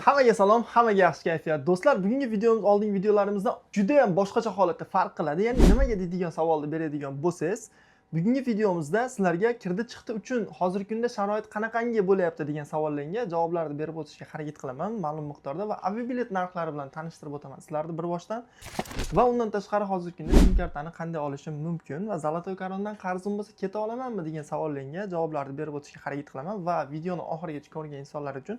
Hammaga salom, hammaga yaxshi kayfiyat. Do'stlar, bugungi videomiz oldingi videolarimizdan juda ham boshqacha holatda farq qiladi. Ya'ni nimaga deydigan savolni beradigan bo'lsangiz, bugungi videomizda sizlarga kirdi chiqdi uchun hozirgi kunda sharoit qanaqangi bo'lyapti degan savollarga javoblarni berib o'tishga harakat qilaman ma'lum miqdorda va aviabilet narxlari bilan tanishtirib o'taman sizlarni bir boshdan. Va undan tashqari, hozirgi kunda SIM kartani qanday olishim mumkin va Золотой Корондан qarzim bo'lsa, keta olamanmi degan savollarga javoblarni berib o'tishga harakat qilaman. Va videoni oxirigacha ko'rgan insonlar uchun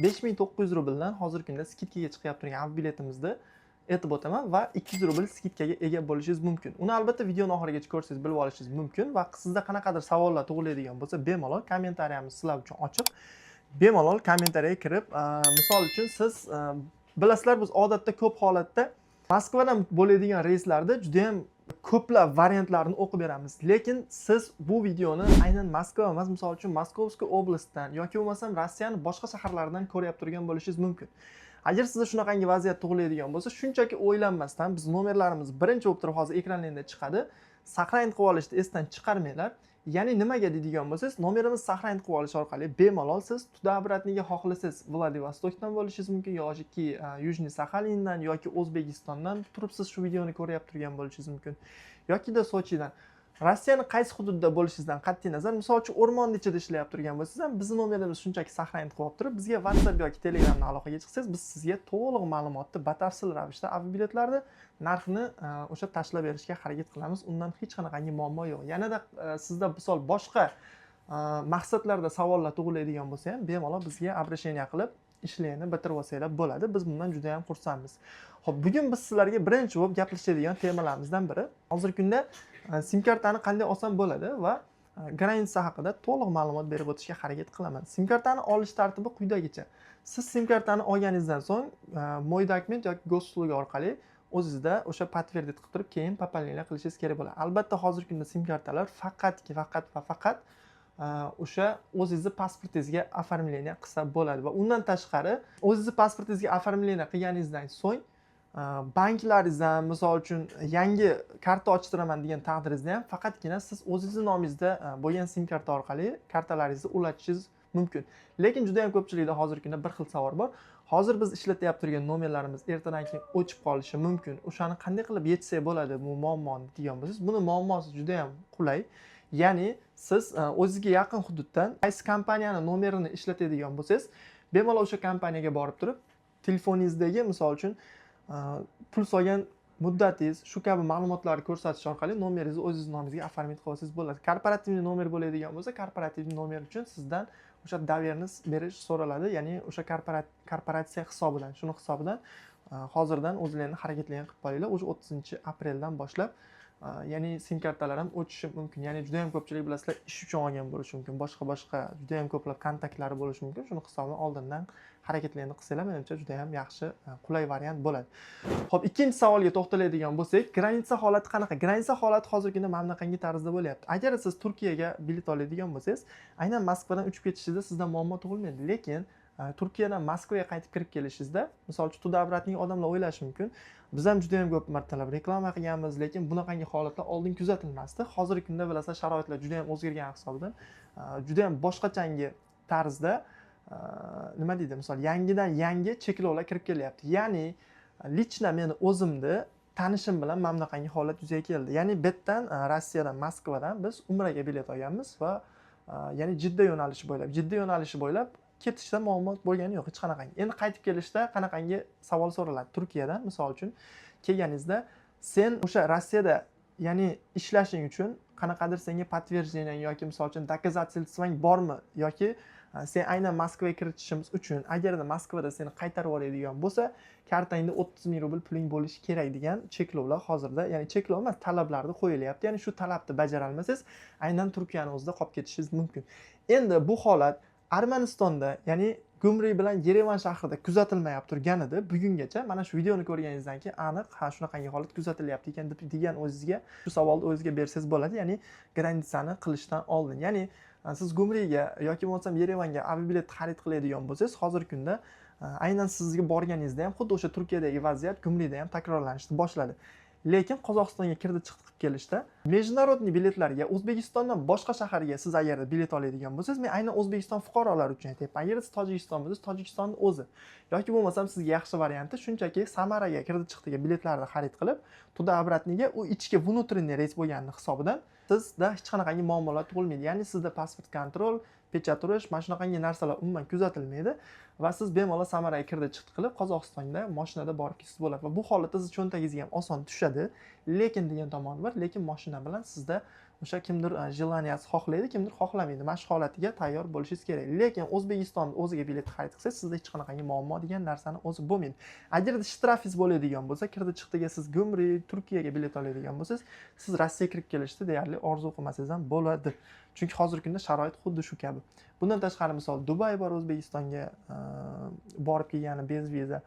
5900 rubldan hozirgi kunda скидка ga chiqyapti turgan aviabiletimizni aytib o'taman va 200 rubl скидка ga ega bo'lishingiz mumkin. Uni albatta videoni oxirigacha ko'rsangiz, bilib olishingiz mumkin. Va sizda qanaqadir savollar tug'iladigan bo'lsa, bemalol, kommentariyamiz sizlar uchun ochiq. Bemalol kommentariyaga kirib, misol uchun, siz bilasizlar, biz odatda ko'p holatda Moskvadan bo'ladigan reyslarda juda ham ko'plab variantlarni o'qib beramiz. Lekin siz bu videoni aynan Moskva emas, misol uchun, Московский область dan yoki bo'lmasam Rossiyani boshqa shaharlaridan ko'ryapti turgan bo'lishingiz mumkin. Agar sizda shunaqangi vaziyat tug'iladigan bo'lsa, shunchaki o'ylanmasdan biz nomerlarimiz birinchi bo'lib turib hozir ekranlarda chiqadi. Сохранить qilib olishni esdan chiqarmanglar. Ya'ni nimaga deydigan bo'lsangiz, nomerimizni сохранить qilib olish orqali bemalol siz туда обратный ga xohlasangiz Vladivostokdan bo'lishingiz mumkin yoki Южный Saxalindan yoki O'zbekistondan turib siz shu videoni ko'ryapti turgan bo'lishingiz mumkin yokida Sochidan. Rossiyani qaysi hududda bo'lishingizdan qat'iy nazar, misol uchun, o'rmonni ichida ishlayapti turgan bo'lsangiz ham, bizni nomerimizni shunchaki сохранить qilib olib turib, bizga WhatsApp yoki Telegramdan aloqaga chiqsangiz, biz sizga to'liq ma'lumotni batafsil ravishda aviabiletlarni narxini o'sha tashlab berishga harakat qilamiz. Undan hech qanaqangi muammo yo'q. Yanada sizda misol boshqa maqsadlarda savollar tug'iladigan bo'lsa ham, bemalol bizga обращение qilib, ishlarni bitirib olsanglar bo'ladi. Biz bundan juda ham xursandmiz. Ho'p, bugun biz sizlarga birinchi bo'lib gaplashadigan temalarimizdan biri hozirgi kunda SIM kartani qanday olsam bo'ladi va граница haqida to'liq ma'lumot berib o'tishga harakat qilaman. SIM kartani olish tartibi quyidagicha. Siz SIM kartani olganingizdan so'ng "Мой документ" yoki "Госуслуги" orqali o'zizda o'sha подтвердить qilib turib, keyin пополнение qilishingiz kerak bo'ladi. Albatta, hozirgi kunda SIM kartalar faqatki faqat va faqat o'sha o'zingizni pasportingizga оформление qilsa bo'ladi. Va undan tashqari, o'zingizni pasportingizga оформление qilganingizdan so'ng banklaringizdan, misol uchun, yangi karta ochtiraman degan taqdiringizda ham faqatgina siz o'zingizni nomingizda bo'lgan SIM karta orqali kartalaringizni ulatishingiz mumkin. Lekin juda yam ko'pchilikda hozirgi kunda bir xil savol bor: hozir biz ishlatyapti turgan nomerlarimiz ertadan keyin o'chib qolishi mumkin, o'shani qanday qilib yechsak bo'ladi bu muammoni degan bo'lsangiz, buni muammosi juda yam qulay. Ya'ni siz o'zizga yaqin hududdan qaysi kompaniyani nomerini ishlatadigan bo'lsangiz, bemalol o'sha kompaniyaga borib turib, telefoningizdagi, misol uchun, pul solgan muddatingiz, shu kabi ma'lumotlarni ko'rsatish orqali nomeringizni o'zingizni nomingizga оформить qilib olsangiz bo'ladi. Корпоративный nomer bo'ladigan bo'lsa, корпоративный nomer uchun sizdan o'sha доверенность berish so'raladi, ya'ni o'sha korporatsiya hisobidan. Shuni hisobidan hozirdan o'zlaringni harakatlarini qilib qolinglar. Уже 30-apreldan boshlab ya'ni SIM kartalar ham o'chishi mumkin. Ya'ni juda yam ko'pchilik, bilasizlar, ish uchun olgan bo'lishi mumkin, boshqa boshqa juda yam ko'plab kontaktlari bo'lishi mumkin. Shuni hisobidan oldindan harakatlarni qilsanglar, menimcha, juda yam yaxshi, qulay variant bo'ladi. Ho'p, ikkinchi savolga to'xtaladigan bo'lsak, граница holati qanaqa? Граница holati hozirgi kunda mana bunaqangi tarzda bo'lyapti. Agar siz Turkiyaga bilet oladigan bo'lsangiz, aynan Moskvadan uchib ketishingizda sizda muammo tug'ilmaydi. Lekin Turkiyadan Moskvaga qaytib kirib kelishingizda, misol uchun, туда обратный odamlar o'ylashi mumkin, biz ham juda yam ko'p martalab reklama qilganmiz, lekin bunaqangi holatlar oldin kuzatilmasdi. Hozirgi kunda, bilasizlar, sharoitlar juda yam o'zgargan hisobidan juda yam boshqachangi tarzda, nima deydi, misol, yangidan yangi cheklovlar kirib kelyapti. Ya'ni лично meni o'zimni tanishim bilan mana bunaqangi holat yuzaga keldi. Ya'ni bu yerdan, Rossiyadan, Moskvadan biz Umraga bilet olganmiz va ya'ni Jidda yo'nalishi bo'ylab ketishda muammo bo'lgani yo'q hech qanaqangi. Endi qaytib kelishda qanaqangi savol so'raladi? Turkiyadan, misol uchun, kelganingizda, sen o'sha Rossiyada, ya'ni ishlashing uchun qanaqadir senga подтверждение yoki, misol uchun, доказательство ng bormi yoki sen aynan Moskvaga kiritishimiz uchun, agarda Moskvada seni qaytarib yuboradigan bo'lsa, kartangda 30 000 rubl puling bo'lishi kerak degan cheklovlar hozirda, ya'ni cheklov emas, talablarni qo'yilyapti. Ya'ni shu talabni bajarolmasangiz, aynan Turkiyani o'zida qolib ketishingiz mumkin. Endi bu holat Armanistonda, ya'ni Gumri bilan Yerevan shahrida kuzatilmayapti turgan edi bugungacha. Mana shu videoni ko'rganingizdan keyin aniq, ha, shunaqangi holat kuzatilyapti ekan deb degan o'zizga shu savolni o'zizga bersangiz bo'ladi. Ya'ni граница ni qilishdan oldin, ya'ni siz Gumriga yoki bo'lmasam Yerevanga aviabilet xarid qiladigan bo'lsangiz, hozirgi kunda aynan sizga borganingizda ham xuddi o'sha Turkiyadagi vaziyat Gumrida ham takrorlanishni boshladi. Lekin Qozog'istonga kirdi chiqdi qilib kelishda международный biletlarga O'zbekistondan boshqa shaharga siz agarda bilet oladigan bo'lsangiz, men aynan O'zbekiston fuqarolari uchun aytyapman. Agar siz Tojikiston bo'lsangiz, Tojikistonni o'zi yoki bo'lmasam sizga yaxshi varianti shunchaki Samaraga kirdi chiqdiga biletlarni xarid qilib, туда обратный ga, u ichki внутренний reys bo'lganini hisobidan sizda hech qanaqangi muammolar tug'ilmaydi. Ya'ni sizda паспорт контроль, pechat urish, mana shunaqangi narsalar umuman kuzatilmaydi va siz bemalol Samaraga kirdi chiqdi qilib, Qozog'istonda mashinada borib kelsangiz bo'ladi va bu holatda siz cho'ntagingizga ham oson tushadi. Lekin degan tomoni bor, lekin mashina bilan sizda o'sha kimdir желания si xohlaydi, kimdir xohlamaydi. Mana shu holatiga tayyor bo'lishingiz kerak. Lekin O'zbekiston o'ziga bilet xarid qilsangiz, sizda hech qanaqangi muammo degan narsani o'zi bo'lmaydi. Agarda shtrafingiz bo'ladigan bo'lsa, kirdi chiqdiga siz Gumri, Turkiyaga bilet oladigan bo'lsangiz, siz Rossiyaga kirib kelishni deyarli orzu qilmasangiz ham bo'ladi. Chunki hozirgi kunda sharoit xuddi shu kabi. Bundan tashqari, misol, Dubay bor O'zbekistonga borib kelgani без viza.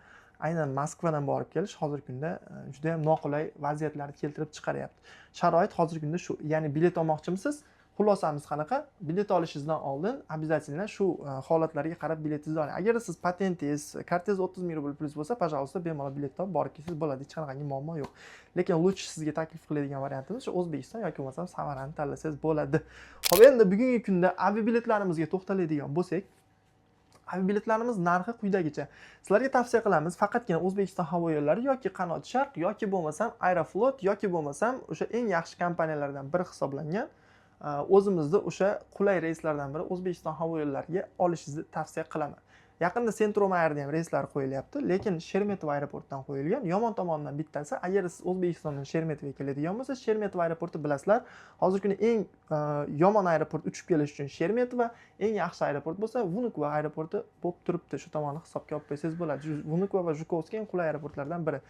Aynan Moskvadan borib kelish hozirgi kunda juda yam noqulay vaziyatlarni keltirib chiqaryapti. Sharoit hozirgi kunda shu. Ya'ni bilet olmoqchimisiz? Xulosamiz qanaqa? Bilet olishingizdan oldin обязательно shu holatlarga qarab biletingizni oling. Agar siz patentingiz, kartangiz 30 ming rubl plyus bo'lsa, пожалуйста, bemalol bilet topib borib kelsangiz bo'ladi. Hech qanaqangi muammo yo'q. Lekin лучше sizga taklif qiladigan variantimiz shu O'zbekiston yoki bo'lmasam Samarani tanlasangiz bo'ladi. Xo'p, endi bugungi kunda aviabiletlarimizga to'xtaladigan bo'lsak, aviabiletlarimiz narxi quyidagicha. Sizlarga tavsiya qilamiz, faqatgina O'zbekiston havo yo'llari yoki Qanot Sharq yoki bo'lmasam Aeroflot yoki bo'lmasam o'sha eng yaxshi kompaniyalardan biri hisoblangan o'zimizni o'sha qulay reyslardan biri O'zbekiston havo yo'llariga olishingizni tavsiya qilaman. Yaqinda Centrum Airda ham reyslar qo'yilyapti, lekin Sheremetyevo aeroportidan qo'yilgan. Yomon tomonidan bittasi, agar siz O'zbekistondan Sheremetyevoga keladigan bo'lsangiz, Sheremetyevo aeroporti, bilasizlar, hozirgi kunda eng yomon aeroport uchib kelish uchun Sheremetyevo, eng yaxshi aeroport bo'lsa Vnukovo aeroporti bo'lib turibdi. Shu tomonni hisobga olib qo'ysangiz bo'ladi. Vnukovo va Zhukovskiy eng qulay aeroportlardan biri.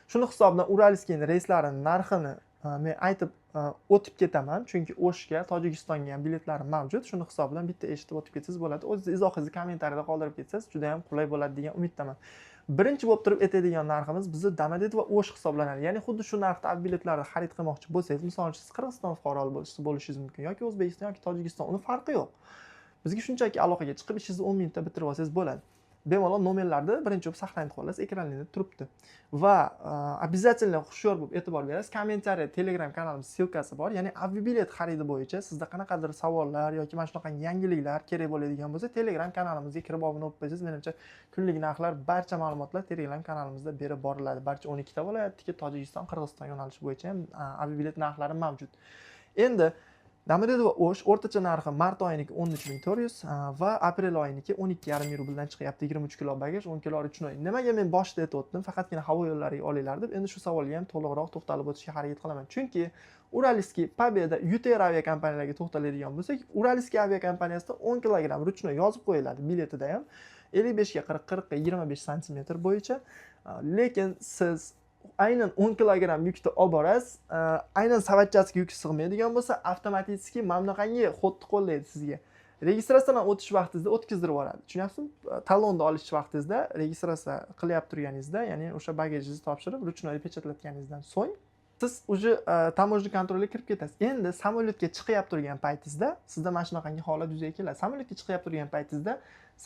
Shuni hisobidan Уральский reyslarini narxini men aytib o'tib ketaman, chunki O'shga, Tojikistonga ham biletlari mavjud. Shuni hisobidan bitta eshitib o'tib ketsangiz bo'ladi. O'zingiz izohingizni kommentariyada qoldirib ketsangiz, juda ham qulay bo'ladi degan umiddaman. Birinchi bo'lib turib aytadigan narximiz bizni Domodedovo O'sh hisoblanadi. Ya'ni xuddi shu narxda biletlarni xarid qilmoqchi bo'lsangiz, misol uchun, siz Qirg'iziston fuqarosi bo'lishingiz mumkin yoki O'zbekiston yoki Tojikiston, uni farqi yo'q. Bizga shunchaki aloqaga chiqib, ishingizni 10 minutda bitirib olsangiz bo'ladi. Bemalol nomerlarni birinchi bo'lib saqlanib qolasiz, ekraningizda turibdi. Va обязательно hushyor bo'lib e'tibor berasiz. Kommentariya, Telegram kanalimiz ссылка si bor. Ya'ni aviabilet xaridi bo'yicha sizda qanaqadir savollar yoki mana shunaqa yangiliklar kerak bo'ladigan bo'lsa, Telegram kanalimizga kirib obuna bo'lib qo'ysangiz, menimcha, kunlik narxlar, barcha ma'lumotlar Telegram kanalimizda berib boriladi. Barcha 12 ta viloyatniki, Tojikiston, Qirg'iziston yo'nalishi bo'yicha ham aviabilet narxlari mavjud. Endi Domodedovo O'sh o'rtacha narxi mart oyiniki 13 400 va aprel oyiniki 12,5 ming rubldan chiqyapti. 23 kilo bagaj, 10 kilo ручной. Nimaga men boshida aytib o'tdim, faqatgina havo yo'llariga olinglar deb? Endi shu savolga ham to'liqroq to'xtalib o'tishga harakat qilaman. Chunki Уральский, Победа, UTR aviakompaniyalariga to'xtaladigan bo'lsak, Уральский aviakompaniyasida 10 kilogramm ручной yozib qo'yiladi biletida ham, 55 ga 40, 40 ga 25 santimetr bo'yicha. Lekin siz aynan 10 kilogramm yukni olib borasiz, aynan savatchasiga yuk sig'maydigan bo'lsa, avtomatik mana bunaqangi ход ni qo'llaydi sizga. Registratsiyadan o'tish vaqtingizda o'tkazdirib yuboradi. Tushunyapsizmi? Talonni olish vaqtingizda, registratsiya qilyapti turganingizda, ya'ni o'sha bagajingizni topshirib, ручной pechatlatganingizdan so'ng siz уже таможня контроль ga kirib ketasiz. Endi samolyotga chiqyapti turgan paytingizda sizda mana shunaqangi holat yuzaga keladi. Samolyotga chiqyapti turgan paytingizda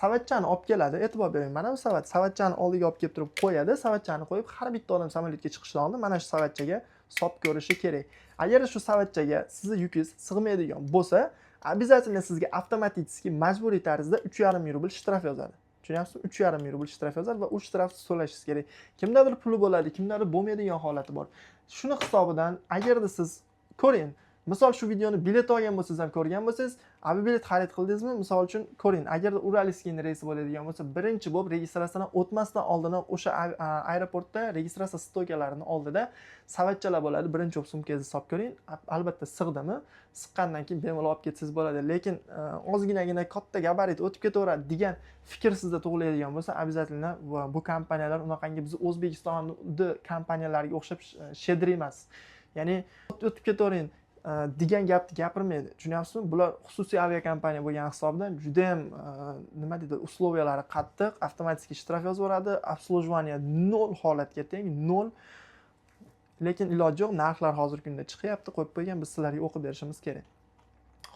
savatchani olib keladi. E'tibor bering, mana bu savat, savatchani oldiga olib kelib turib qo'yadi. Savatchani qo'yib, har bitta odam samolyotga chiqishdan oldin mana shu savatchaga solib ko'rishi kerak. Agar shu savatchaga sizni yukingiz sig'maydigan bo'lsa, обязательно sizga avtomatik majburiy tarzda 3,5 ming rubl shtraf yozadi. Tushunyapsizmi? 3,5 ming rubl shtraf yozadi va u shtrafni to'lashingiz kerak. Kimdadir puli bo'ladi, kimdadir bo'lmaydigan holati bor. Shuni hisobidan agarda siz ko'ring, misol, shu videoni bilet olgan bo'lsangiz ham, ko'rgan bo'lsangiz, aviabilet xarid qildingizmi, misol uchun, ko'ring, agarda Уральский reysi bo'ladigan bo'lsa, birinchi bo'lib registratsiyadan o'tmasdan oldin o'sha aeroportda registratsiya стойка larini oldida savatchalar bo'ladi. Birinchi bo'lib sumkangizni solib ko'ring, albatta sig'dimi? Siqqandan keyin bemalol olib ketsangiz bo'ladi. Lekin ozginagina katta gabarit o'tib ketaveradi degan fikr sizda tug'iladigan bo'lsa, обязательно bu kompaniyalar unaqangi biz O'zbekistonni kompaniyalariga o'xshab щедрый emas. Ya'ni o'tib ketavering degan gapni gapirmaydi. Tushunyapsizmi? Bular xususiy aviakompaniya bo'lgani hisobidan judayam nima deydi, условия lari qattiq, avtomatik shtraf yozib yuboradi, обслуживание nol holatga teng, nol. Lekin iloji yo'q, narxlar hozirgi kunda chiqyapti, qo'yib qo'ygan, biz sizlarga o'qib berishimiz kerak.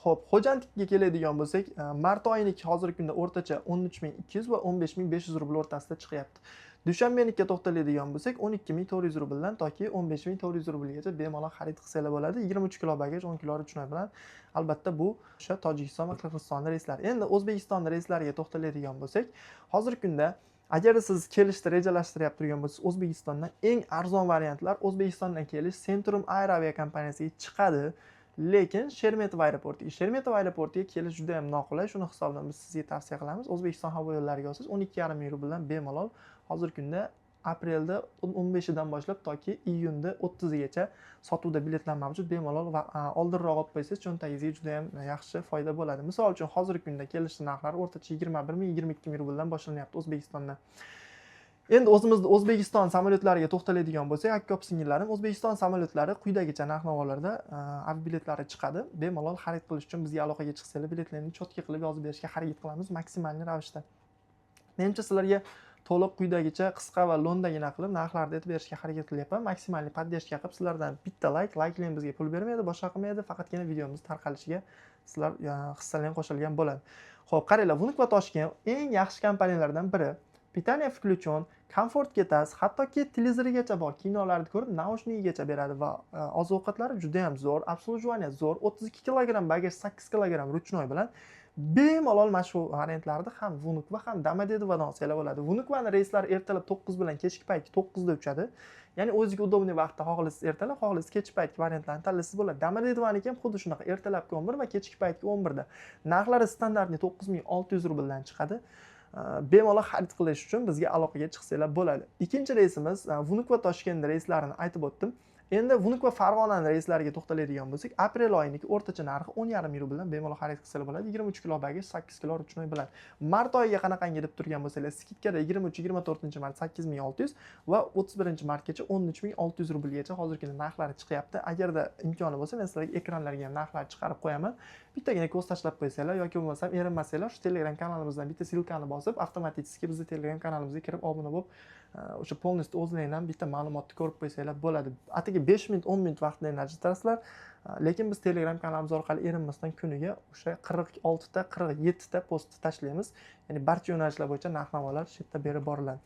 Xo'p, Xo'jandga keladigan bo'lsak, mart oyiniki hozirgi kunda o'rtacha 13 200 va 15 500 rubl o'rtasida chiqyapti. Dushanbenikiga to'xtaladigan bo'lsak, 12 400 rubldan toki 15 400 rublgacha bemalol xarid qilsanglar bo'ladi. 23 kilo bagaj, 10 kilo ручной bilan. Albatta, bu o'sha Tojikiston va Qirg'iziston reyslari. Endi O'zbekiston reyslariga to'xtaladigan bo'lsak, hozirgi kunda agar siz kelishni rejalashtiryapti turgan bo'lsangiz, O'zbekistondan eng arzon variantlar O'zbekistondan kelish Centrum Air aviakompaniyasiga chiqadi. Lekin Sheremetyevo aeroportiga, Sheremetyevo aeroportiga kelish juda ham noqulay. Shuni hisobidan biz sizga tavsiya qilamiz. O'zbekiston havo yo'llariga olsangiz, 12,5 ming rubldan bemalol hozirgi kunda aprelda 15idan boshlab toki iyunda 30igacha sotuvda biletlar mavjud. Bemalol va oldinroq olib qo'ysangiz, cho'ntagingizga juda ham yaxshi foyda bo'ladi. Misol uchun, hozirgi kunda kelish narxlari o'rtacha 21 ming, 22 ming rubldan boshlanyapti O'zbekistondan. Endi o'zimizni O'zbekiston samolyotlariga to'xtaladigan bo'lsak, aka opa singillarim, O'zbekiston samolyotlari quyidagicha narx navolarda aviabiletlari chiqadi. Bemalol xarid qilish uchun bizga aloqaga chiqsanglar, biletlarni чётко qilib yozib berishga harakat qilamiz максимальный ravishda. Menimcha, sizlarga to'liq quyidagicha qisqa va lo'ndagina qilib narxlarni aytib berishga harakat qilyapman. Максимальный поддержка qilib, sizlardan bitta layk, layklar bizga pul bermaydi, boshqa qilmaydi, faqatgina videomiz tarqalishiga sizlar hissalaring qo'shilgan bo'ladi. Xo'p, qaranglar, Vnukovo Toshkent eng yaxshi kompaniyalardan biri. Питание включен, komfort ketasiz, hattoki televizorigacha bor, kinolarni ko'rib, наушник igacha beradi va oziq ovqatlari juda ham zo'r, обслуживание zo'r, 32 kilogramm bagaj, 8 kilogramm ручной bilan bemalol mana shu variantlarni ham Vnukova, ham Domodedovodan olsanglar bo'ladi. Vnukovani reyslari ertalab 9 bilan kechki paytgi 9da uchadi. Ya'ni o'ziga удобный vaqtda, xohlasangiz ertalab, xohlasangiz kechki paytgi variantlarni tanlasangiz bo'ladi. Domodedovaniki ham xuddi shunaqa, ertalabki 11 va kechki paytgi 11da. Narxlari стандартный 9600 rubldan chiqadi. Bemalol xarid qilish uchun bizga aloqaga chiqsanglar bo'ladi. Ikkinchi reysimiz Vnukova Toshkent reyslarini aytib o'tdim. Endi Vnukova Farg'onani reyslariga to'xtaladigan bo'lsak, aprel oyiniki o'rtacha narxi 10,5 ming rubldan bemalol xarid qilsanglar bo'ladi. 23 kilo bagaj, 8 kilo ручной bilan. Mart oyiga qanaqangi deb turgan bo'lsanglar, скидка da 23, 24 mart 8600 va 31 martgacha 13 600 rublgacha hozirgi kunda narxlari chiqyapti. Agarda imkoni bo'lsa, men sizlarga ekranlarga ham narxlar chiqarib qo'yaman. Bittagina ko'z tashlab qo'ysanglar yoki bo'lmasam erinmasanglar, shu Telegram kanalimizdan bitta ссылка ni bosib, avtomatik bizni Telegram kanalimizga kirib, obuna bo'lib, o'sha полностью o'zlaringdan bitta ma'lumotni ko'rib qo'ysanglar bo'ladi. Atigi 5 minut, 10 minut vaqtni ajratasizlar, lekin biz Telegram kanalimiz orqali erinmasdan kuniga o'sha 46 ta, 47 ta postni tashlaymiz. Ya'ni barcha yo'nalishlar bo'yicha narx navolar shu yerda berib boriladi.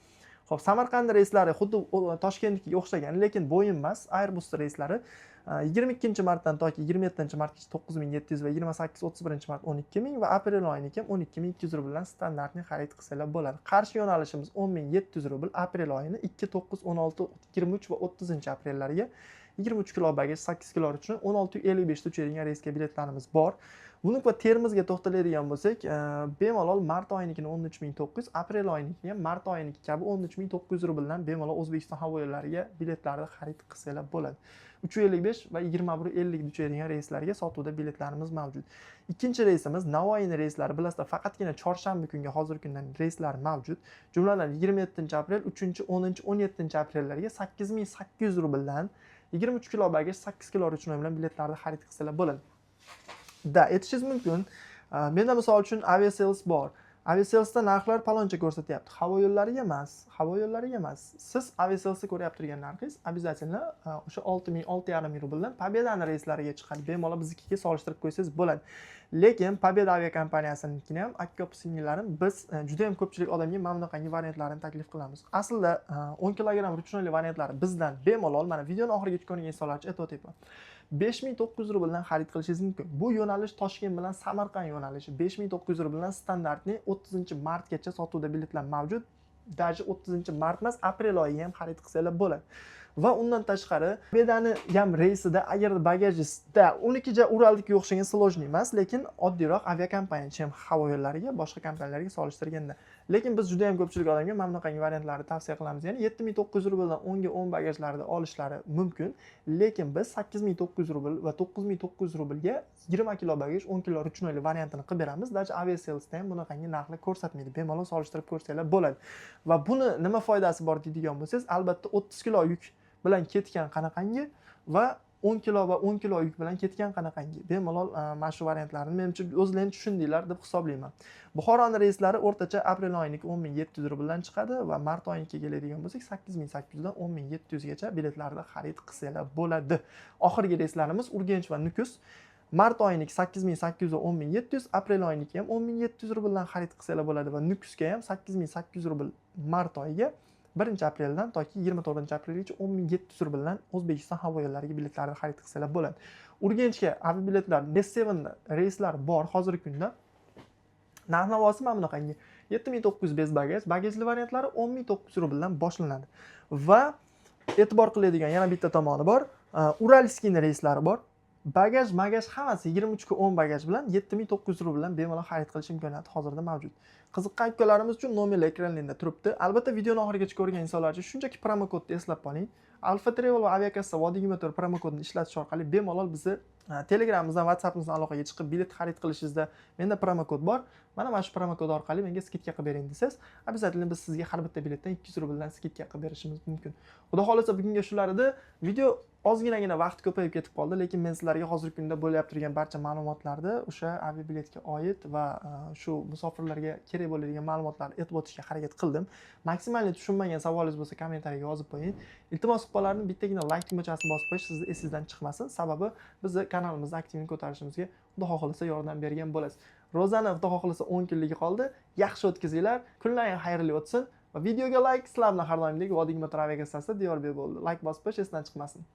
Xo'p, Samarqand reyslari xuddi Toshkentnikiga o'xshagan, lekin Boeing emas, Airbus reyslari 22 martdan toki 27 martgacha 9700 va 28, 31 mart 12 000 va aprel oyiniki ham 12 200 rubldan стандартный xarid qilsanglar bo'ladi. Qarshi yo'nalishimiz 10 700 rubl aprel oyini 2, 9, 16, 23 va 30 aprellariga 23 kilo bagaj, 8 kilo uchun 16:55 da uchadigan reysga biletlarimiz bor. Vnukova Termizga to'xtaladigan bo'lsak, bemalol mart oyinikini 13 900, aprel oyiniki ham mart oyiniki kabi 13 900 rubldan bemalol O'zbekiston havo yo'llariga biletlarni xarid qilsanglar bo'ladi. 3:55 va 21:50 da uchadigan reyslarga sotuvda biletlarimiz mavjud. Ikkinchi reysimiz Navoiyni reyslari, bilasizlar, faqatgina chorshanba kunga hozirgi kundan reyslar mavjud. Jumladan, 27 aprel, 3, 10, 17 aprellarga 8800 rubldan 23 kilo bagaj, 8 kilo ручной bilan biletlarni xarid qilsalar bo'ladi. Да, aytishingiz mumkin. Menda misol uchun Aviasales bor. Aviasalesda narxlar paloncha ko'rsatyapti. Havo yo'llariga emas, havo yo'llariga emas. Siz Aviasalesda ko'ryapti turgan narxingiz обязательно o'sha 6000, 6,5 ming rubldan Победani reyslariga chiqadi. Bemalol biznikiga solishtirib qo'ysangiz bo'ladi. Lekin Победа aviakompaniyasinikini ham, aka opa singillarim, biz juda ham ko'pchilik odamga mana bunaqangi variantlarni taklif qilamiz. Aslida 10 kilogramm ручной li variantlari bizdan bemalol, mana videoni oxirigacha ko'rgan insonlar uchun aytib o'tyapman. 5900 rubldan xarid qilishingiz mumkin. Bu yo'nalish Toshkent bilan Samarqand yo'nalishi. 5900 rubldan стандартный 30 martgacha sotuvda biletlar mavjud. Даже 30 mart emas, aprel oyiga ham xarid qilsanglar bo'ladi. Va undan tashqari Победani ham reysida agar bagajida uniki Uralnikiga o'xshagan сложный emas, lekin oddiyroq aviakompaniya чем havo yo'llariga, boshqa kompaniyalarga solishtirganda. Lekin biz juda ham ko'pchilik odamga mana bunaqangi variantlarni tavsiya qilamiz. Ya'ni 7900 rubldan 10 ga 10 bagajlarni olishlari mumkin. Lekin biz 8900 rubl va 9900 rublga 20 kilo bagaj, 10 kilo ручной li variantini qilib beramiz. Даже Aviasalesda ham bunaqangi narxlar ko'rsatmaydi. Bemalol solishtirib ko'rsanglar bo'ladi. Va buni nima foydasi bor deydigan bo'lsangiz, albatta 30 kilo yuk bilan ketgan qanaqangi va 10 kilo va 10 kilo yuk bilan ketgan qanaqangi. Bemalol mana shu variantlarni menimcha o'zlaring tushundinglar deb hisoblayman. Buxoroni reyslari o'rtacha aprel oyiniki 10 700 rubldan chiqadi va mart oyinikiga keladigan bo'lsak, 8800 dan 10 700 gacha biletlarni xarid qilsanglar bo'ladi. Oxirgi reyslarimiz Urganch va Nukus. Mart oyiniki 8800 va 10 700, aprel oyiniki ham 10 700 rubldan xarid qilsanglar bo'ladi va Nukusga ham 8800 rubl mart oyiga. 1 apreldan toki 24 aprelgacha 10 700 rubldan O'zbekiston havo yo'llariga biletlarni xarid qilsalar bo'ladi. Urganchga aviabiletlar, S7 reyslar bor hozirgi kunda. Narx navosi mana bunaqangi: 7900 без багаж, bagajli variantlari 10 900 rubldan boshlanadi. Va e'tibor qiladigan yana bitta tomoni bor, Уральский ni reyslari bor, bagaj magaj hammasi 23 ga 10 bagaj bilan 7900 rubldan bemalol xarid qilish imkoniyati hozirda mavjud. Qiziqqan ukalarimiz uchun nomerlar ekranlarida turibdi. Albatta, videoni oxirigacha ko'rgan insonlar uchun shunchaki promokodni eslab qoling: Alfa Travel va aviakassa Vodiy 24 promokodini ishlatish orqali bemalol bizni Telegramimizdan, WhatsAppimizdan aloqaga chiqib, bilet xarid qilishingizda "Menda promokod bor, mana shu promokod orqali menga скидка qilib bering" desangiz, обязательно biz sizga har bitta biletdan 200 rubldan скидка qilib berishimiz mumkin. Xudo xohlasa, bugunga shular edi. Video ozginagina vaqt ko'payib ketib qoldi, lekin men sizlarga hozirgi kunda bo'lyapti turgan barcha ma'lumotlarni, o'sha aviabiletga oid va shu musofirlarga kerak bo'ladigan ma'lumotlarni aytib o'tishga harakat qildim. Максимальный tushunmagan savolingiz bo'lsa, kommentariyaga yozib qo'ying, iltimos qilib qolardim. Bittagina layk tugmachasini bosib qo'yish sizni esingizdan chiqmasin, sababi bizni kanalimizni aktivini ko'tarishimizga, Xudo xohlasa, yordam bergan bo'lasiz. Ro'zani, Xudo xohlasa, 10 kunligi qoldi, yaxshi o'tkazinglar, kunlaring xayrli o'tsin va videoga layk. Sizlar bilan har doimgidek Vodiy 24 aviakassasi Diyorbek bo'ldi. Layk bosib qo'yish esdan chiqmasin.